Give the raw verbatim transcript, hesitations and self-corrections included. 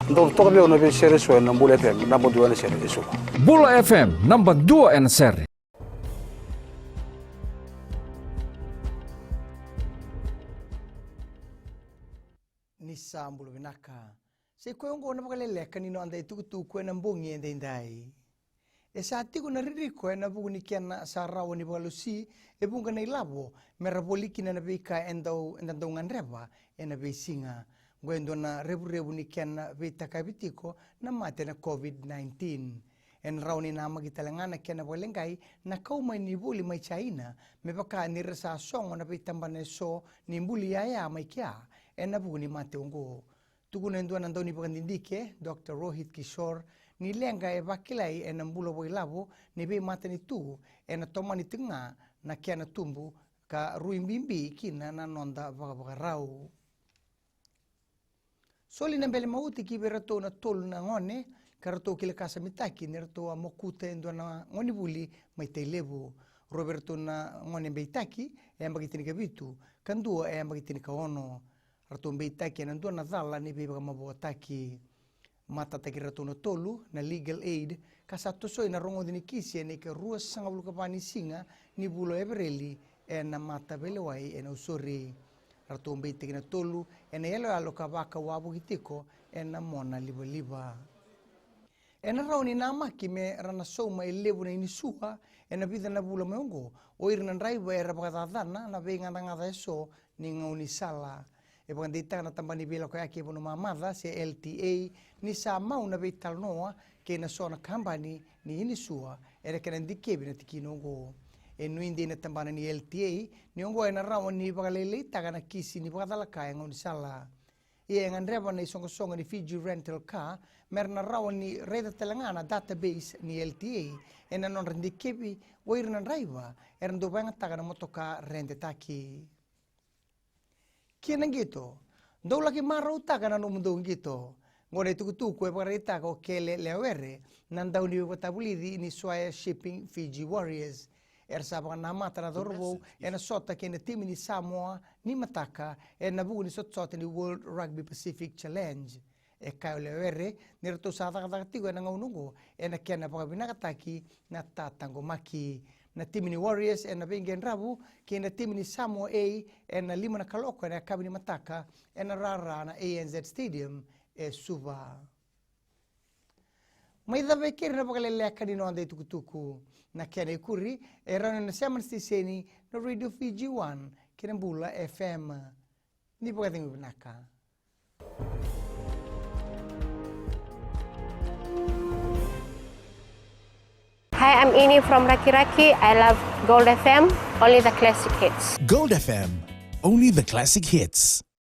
Dou toka vei au na veisere eso ena Bula F M, naba dua ena sere eso. Bula F M, naba dua ena sere. Ni sa bula vinaka. Sa i koya oqo na vakaleleka ni noda itukutuku ena bogi edaidai. E sa tiko na ririko ena vuku ni kena sa rawa ni vakalosi e vuqa na ilavo me ra voli kina na veika e dau, eda dau gadreva ena veisiga. Oqo e dua na revurevu ni kena veitakavi tiko na mate na COVID nineteen. Ena rawa ni namaki tale ga na kena vakaleqai na kau mai ni voli mai China, me vaka ni ra sa sogo na veitabana eso ni buli yaya mai kea ena vuku ni mate oqo. Tukuna e dua na daunivakadidike, Doctor Rohit Kishore, ni leqa e vakilai ena bula vakailavo ni veimatanitu ena tomani tiko ga na kena tubu ka rui bibi kina na noda vakavakarau. Soli na bele mauti ki vei iratou na tolu na gone ka ratou kila kasamitaki ni ratou a mokuta e dua na gonevuli mai Tailevu. Rua vei iratou na gone beitaki e yabaki tinikavitu ka dua e yabaki tinikaono. Ratou beitaki ena dua na cala ni veivakamavoataki. Matataki iratou na tolu na Legal Aid ka sa tosoi na rogoci ni kisi ena ika ruasagavulu ka va ni siga ni vula o Evereli ena mataveilewai e Nausori. Ratou beitaki na tolu ena iyaloyalo ka vakauavuki tiko ena mona livaliva. Ena rawa ni namaki me ra na sauma e levu na inisua ena vica na vula mai oqo o ira na draiva era vakacacana na veigacagaca eso ni gaunisala. E vakadeitaka na tabana ni veilakoyaki e vanua mamaca se L T A ni sa mau na veitalanoa kei na so na kabani ni inisua ena kena dikevi na tikina oqo. E nuidei na tabana ni L T A ni oqo ena rawa ni vakalailaitaka na kisi ni vakacalaka e gaunisala. Ia e gadreva na isoqosoqo ni Fiji Rental Car me ra na rawa ni raica tale ga na database ni L T A ena nodra dikevi o ira na draiva era dau vakayagataka na motoka redetaki. Kina qito, dou laki marautaka na nomudou qito. Oqo na itukutuku e vakaraitaka o Kele Leawere, na daunivakatavulici ni Swire Shipping Fiji Warriors. Era sa vakanamata na cauravou ena sota kei na timi ni Samoa ni mataka ena vuku ni sotasota ni World Rugby Pacific Challenge. E kaya o Leawere ni ratou sa cakacaka tiko ena gauna oqo ena kena vakavinakataki na tataqomaki. Na timi ni Warriors ena veiqedravu kei na timi ni Samoa A ena lima na kaloko ena yakavi ni mataka ena rara na A N Z Stadium e Suva. Mai cava e keri na vakaleleka ni noda itukutuku. Na kena ikuri e rawa ni na sema na siteseni na Radio Fiji One kei na Bula F M. Ni vakacegu vinaka. Hi, I'm Ini from Rakiraki. I love Gold F M, only the classic hits. Gold F M, only the classic hits.